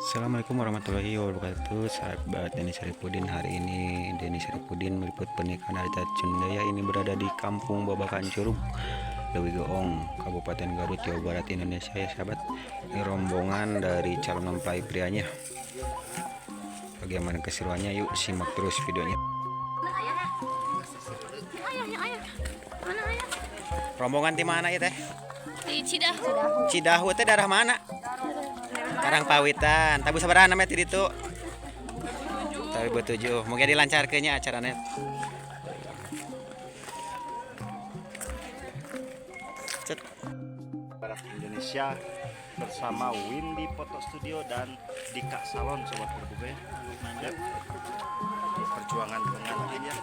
Assalamualaikum warahmatullahi wabarakatuh, sahabat Denny Saripudin. Hari ini Denny Saripudin meliput pernikahan Arita Cundaya. Ini berada di Kampung Babakan Curug, Leuwigoong, Kabupaten Garut, Jawa Barat, Indonesia ya sahabat. Ini rombongan dari calon mempelai prianya. Bagaimana keseruannya? Yuk simak terus videonya. Rombongan di mana ya teh? Di Cidahu. Cidahu teh daerah mana? Karangpawitan. Tabuh sabaraha namanya ti ditu? Tabuh 7. Moga dilancarkeun nya acaranya. Cet. Barat Indonesia bersama Windy Foto Studio dan Dika Salon, Sobat Berbuka ya. Lihat perjuangan pengantin ya,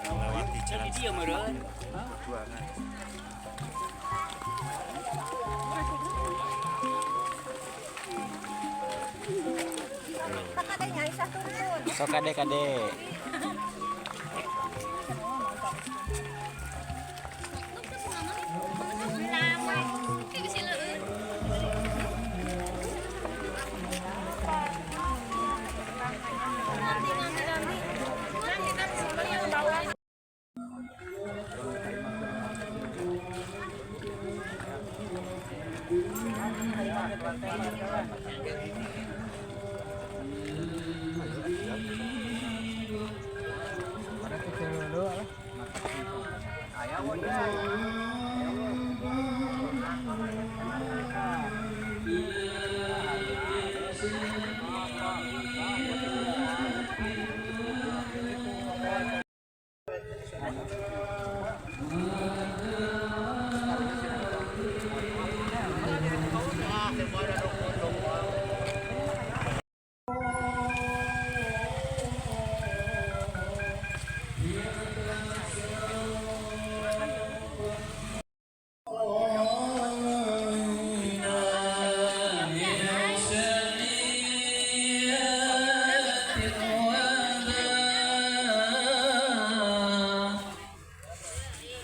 melewati jalan perjuangan. Sok kade kade.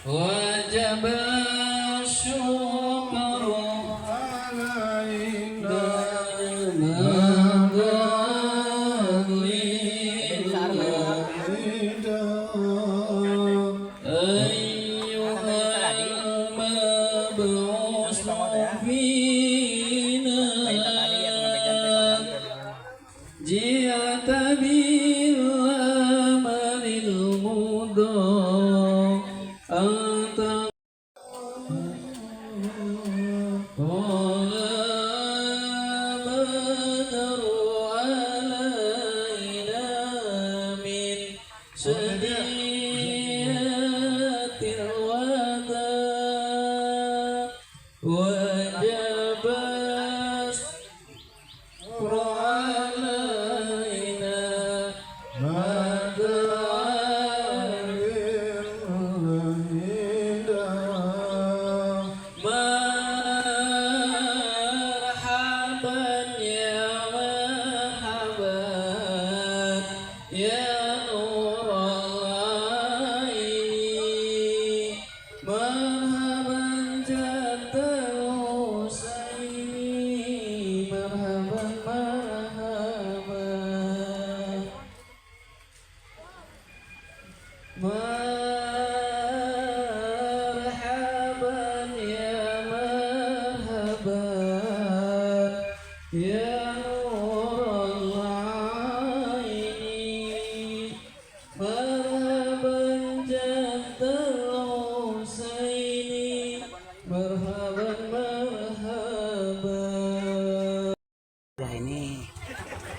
وجب الشكر علينا ما أيها المبعوث فينا جئت.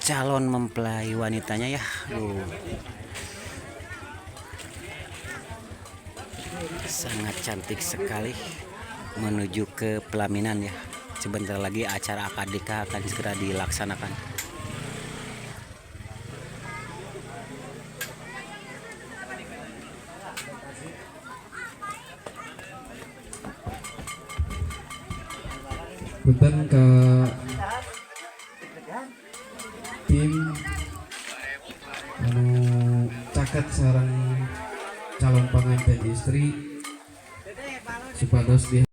Calon mempelai wanitanya ya. Duh. Sangat cantik sekali menuju ke pelaminan ya. Sebentar lagi acara akad nikah akan segera dilaksanakan. Punten ke tim anu caket sareng calon pengantin istri supados di.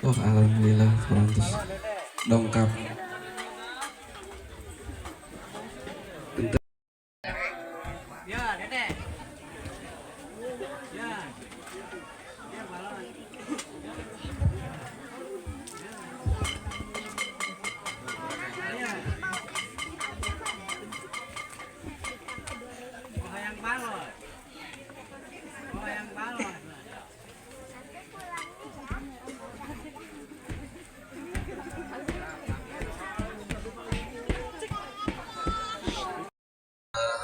Oh, alhamdulillah parantos dongkap. Punten.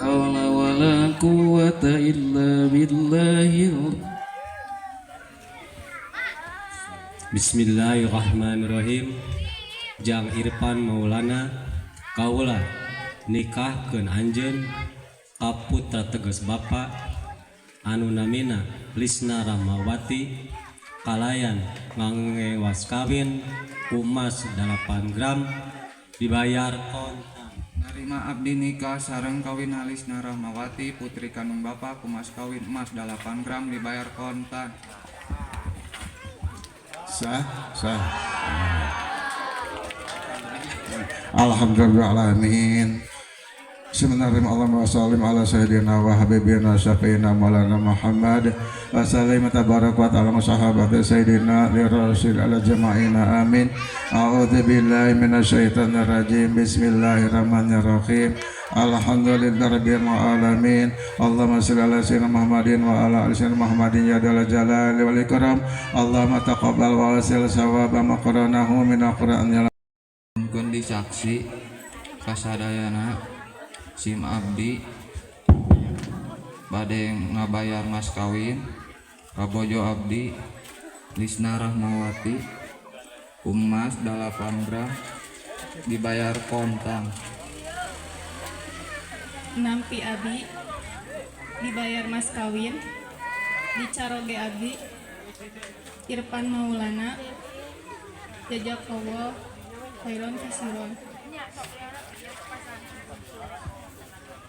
حول ولا قوة إلا بالله. Bismillahirrahmanirrahim. Jang Irfan Maulana, kaula nikahkeun anjeun ka putra teges Bapa anu namina Lisna Rahmawati kalayan ngangge mas kawin emas 8 gram dibayar kontan. Narima abdi nikah sareng kawin Lisna Rahmawati, putri kandung Bapak, ku mas kawin emas 8 gram dibayar kontan. Sah, sah. Alhamdulillah alamin. Bismillahirrahmanirrahim. Allahumma sallim ala sayyidina wa habibina syafi'ina maulana Muhammad wa sallim tabarak wa ta'ala sahabat sayyidina li rasul ala jama'ina, amin. A'udzu billahi minasyaitonir rajim. Bismillahirrahmanirrahim. Alhamdulillah rabbil alamin. Allahumma shalli ala sayyidina Muhammadin wa ala ali sayyidina Muhammadin ya dzal jalali wal ikram. Allahumma taqabbal wa wasil sawaba ma qara'nahu min al-Qur'an. Nyuhunkeun disaksi kasadayana, sim abdi bade ngabayar mas kawin ka bojo abdi Lisna Rahmawati emas 8 gram dibayar kontan. Nampi abi dibayar mas kawin dicaroge abdi Irfan Maulana. Jazakallah khairan kasiron.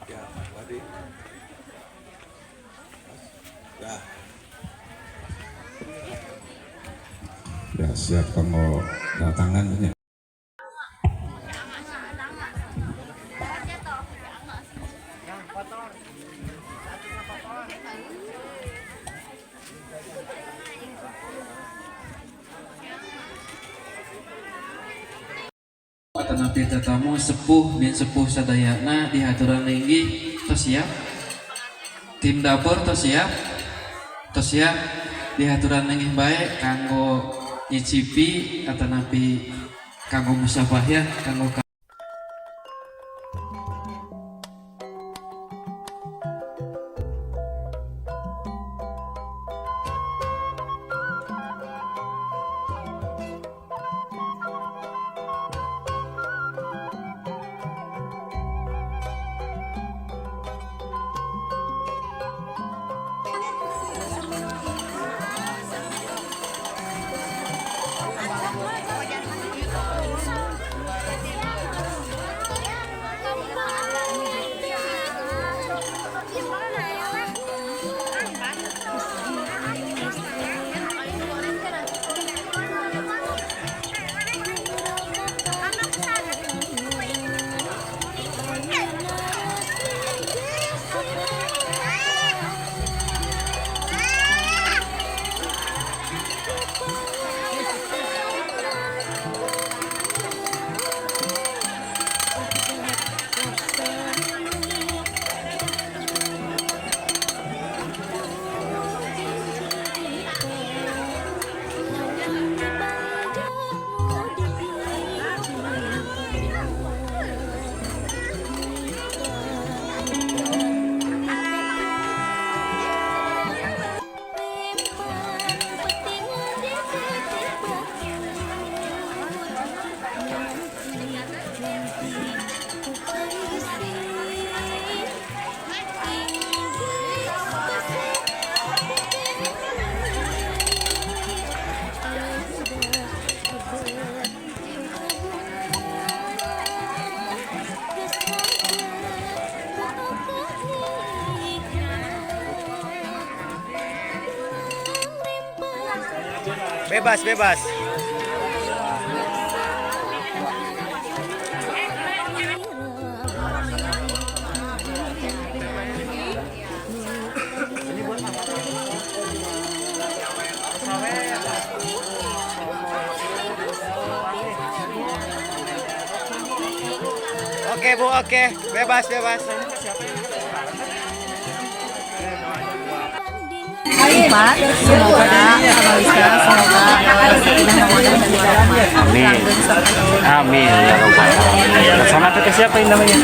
Ya, tadi. Ya. Ya, siap kanggo datangan nya. Tetapi tetamu sepuh dan sepuh sadayana dihaturan linggih. Tos siap? Tim dapur tos siap? Tos siap? Dihaturan linggih bae kanggo nyicipi atanapi kanggo musafah ya, kanggo. Bebas, bebas. Oke Bu, oke, bebas, bebas. Empat, semoga semoga. Amin. Amin ya robbal alamin. Sama teteh siapa ini namanya?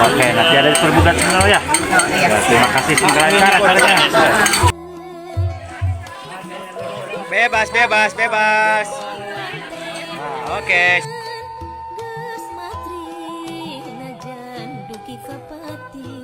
Oke, nanti ada perbuatan channel ya. Ya, terima kasih, semoga lancar acaranya. Bebas, bebas, bebas. Oke. Geus matri najan dugi ka pati.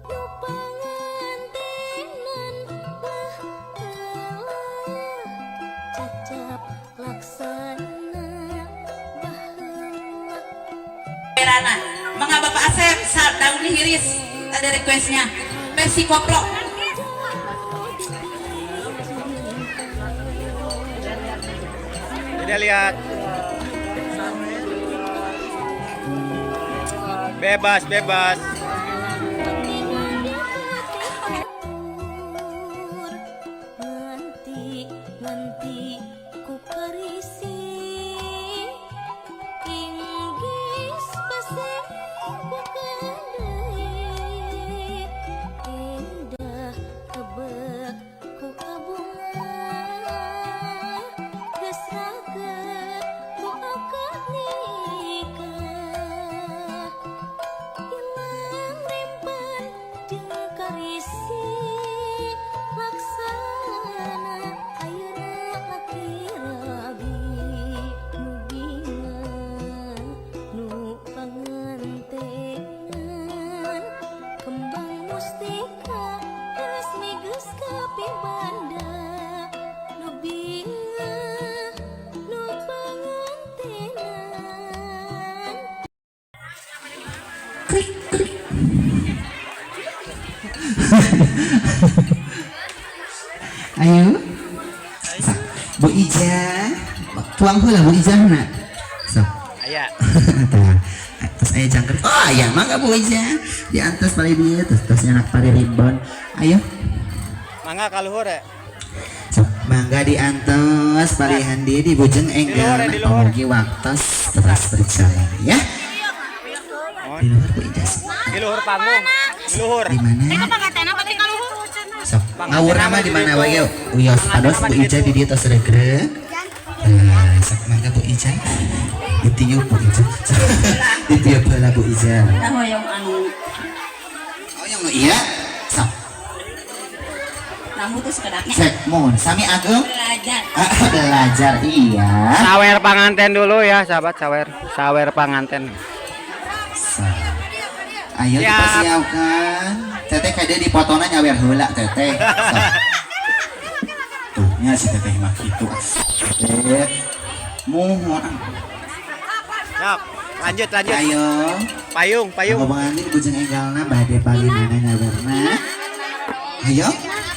Nu pangantenan baheula cacap laksana baheula. Perana. Mangga Bapak Asep, daun dihiris, ada requestnya. Versi koplo. Tidak lihat. Bebas, bebas. Nganti nganti ku karisi inggis pasek ku kandeui indah kebek ku kabunga geus raket ku akad nikah ilang rempan jeung karisi laksana ayeuna laki rabi nu bingah nu pangantenan kembang mustika resmi geus kapibanda nu bingah nu pangantenan. Krik krik. Ayo. Sok, Bu Ija, tuang heula Bu Ija na. Sok. Aya. Tah. Terus aya jangkrik. Oh, aya mangga Bu Ija. Di atas paling dieu terus terus anak pari ribbon. Ayo. Mangga kaluhur ya. Sok, mangga diantos palihan dieu di bujeng enggal Di luhur, di luhur. pamugi waktos terus berjalan ya. Di luhur Bu Ija. Di luhur panggung. Di luhur. Di mana? Sok, ngawur nama di mana wae yuk. Wios pados Bu Ija di dieu tos regreg. Nah, sok mangga Bu Ija. Ditiup Bu Ija. Ditiup heula Bu Ija. Kita hoyong anu Oh, yang nu iya. Sok, namu tuh sekedaknya. sek mohon sami ageng. Belajar. Ah, belajar iya. Sawer panganten dulu ya, sahabat sawer. Sawer panganten. Sok. Ayo kita Siap. siapkan. Teteh kade dipotongna nyawer heula teteh. Sok. Tuh nya si teteh mah kitu. Teteh mohon. Siap. Lanjut, lanjut. Ayo. Payung, payung. Ngomongan ini bujeng enggalna bade pali mana nyawerna. Ayo.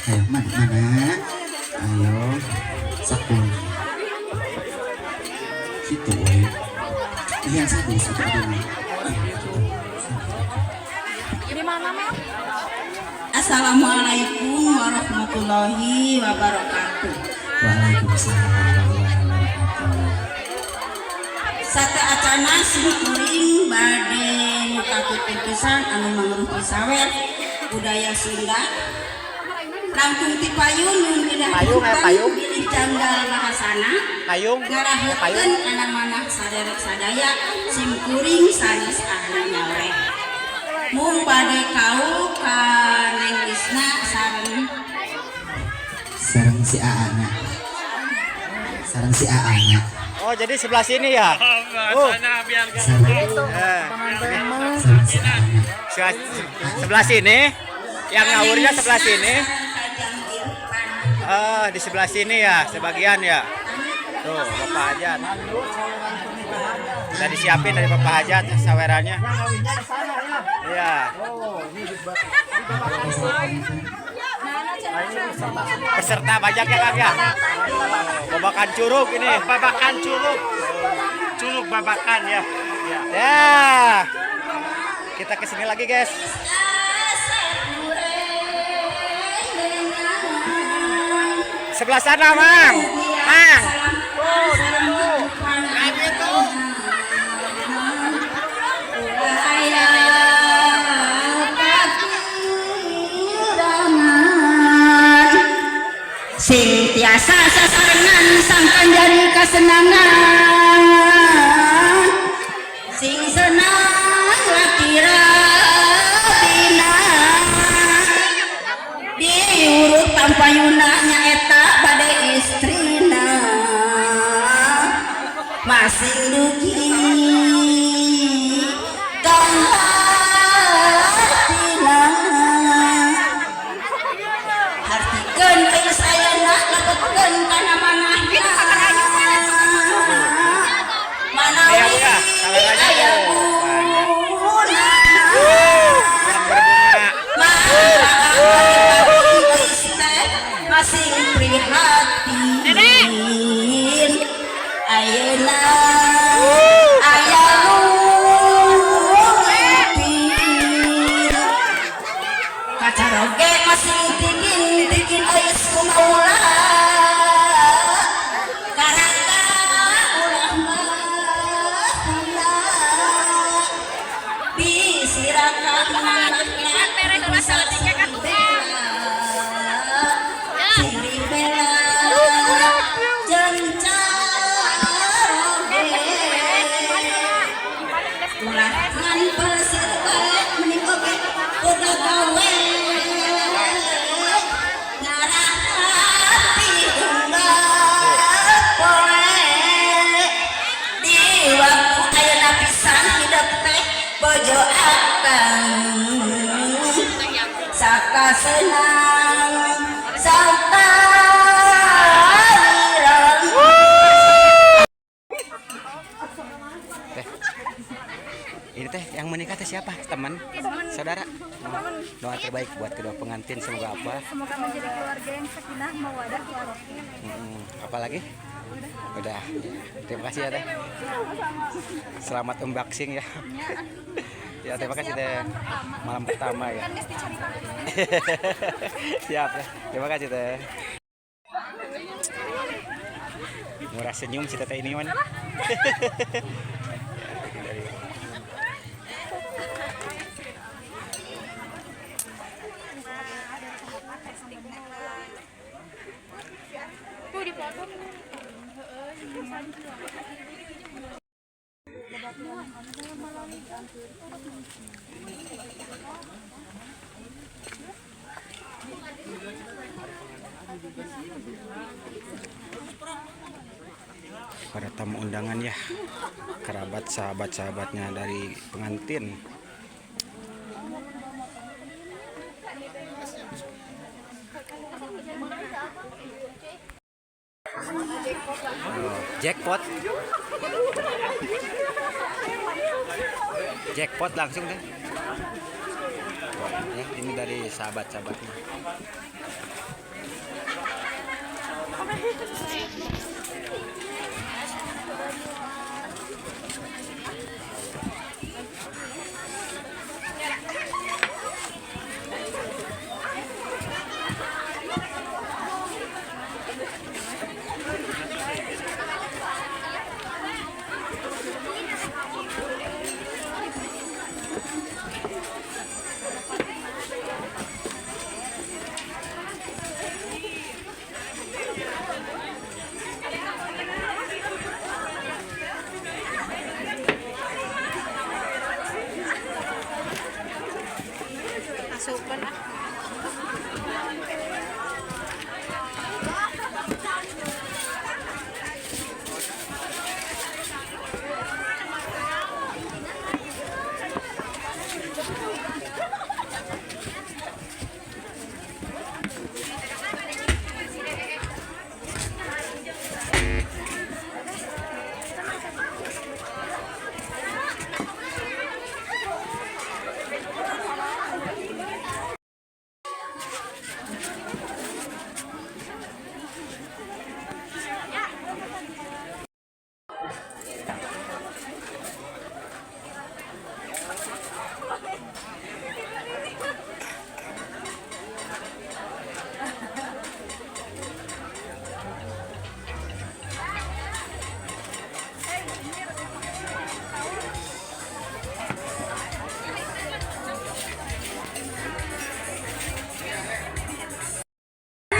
Ayo mana mana. Ayo. Sakun. Kitu we. Iya satu satu aduh. Iya, gitu. Assalamualaikum warahmatullahi wabarakatuh. Waalaikumsalam warahmatullahi wabarakatuh. Sateuacana simkuring bade nyukakeun pisan anu mangrupi sawer budaya Sunda. Langkung ti payun nun Payung, eh, payung. Bilih janggal bahasana Payung. ngaraheutkeun anak manah saderek sadaya simkuring sanes ahli nyawer. Mung bade kau ka Neng Risna sareng Sareng si Aana. Sareng si Aana. Oh, Oh, jadi sebelah sini ya? Oh. Eh. Sebelah sini. Yang ngawurnya sebelah sini. Oh, di sebelah sini ya, sebagian ya. Tuh, Bapak Hajat. Udah disiapin dari Bapak Hajat sawerannya. Iya. Peserta banyak ya, Kang ya. Babakan Curug ini, Babakan Curug. Curug Babakan ya. Ya. Kita kesini lagi, guys. Sebelah sana, Mang. Mang. Oh, itu. Sing tiasa sasarengan sangkan jadi kasenangan, sing senang laki rabina, diurut tanpa yuna nyaeta bade istrina, masing dugi kang hartina, hartikeun geus ayeuna lebetkeun kana manahna, manawi aya gunana, masing prihatin ayeuna aya nu ngipir, kacaroge masing tigin-tigin euis kumaula, karaka ulah mahuna, bisiraka manahna sing bela jeung caroge, ulah ngan pasir bae mending oge boga gawe, ngarah hati unggal poe, di waktu ayeuna pisan hidup teh bojo akang, sakasenang sakalireng. Teh, ini teh yang menikah teh siapa? Teman? Saudara? Doa terbaik buat kedua pengantin, semoga apa? Semoga menjadi keluarga yang sakinah, mawadah, warahmah. Apalagi? Udah. Terima kasih ya teh. Selamat unboxing ya. Ya, terima kasih teh. Malam pertama ya. Siap ya. Terima kasih teh. Murah senyum si teteh ini man. Para tamu undangan ya, kerabat sahabat-sahabatnya dari pengantin. Oh, jackpot. Jackpot langsung deh. Ya, ini dari sahabat-sahabatnya.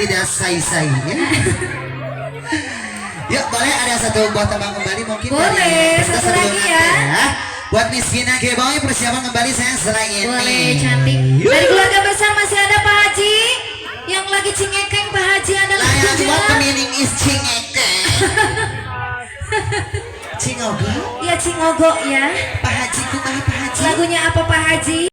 Tidak say-say ya. Yuk, boleh ada satu buah tembang kembali mungkin Boleh, dari kita satu sebelum lagi nanti ya. Buat Miss Gina Geboy, persiapan kembali saya selain ini. Boleh, cantik. Yuk. Dari keluarga besar masih ada Pak Haji yang lagi cingekeng. Pak Haji, ada Layak lagunya. What the meaning is cingekeng? Cingogo? Ya, cingogo ya. Pak Haji, kumaha Pak Haji? Lagunya apa, Pak Haji?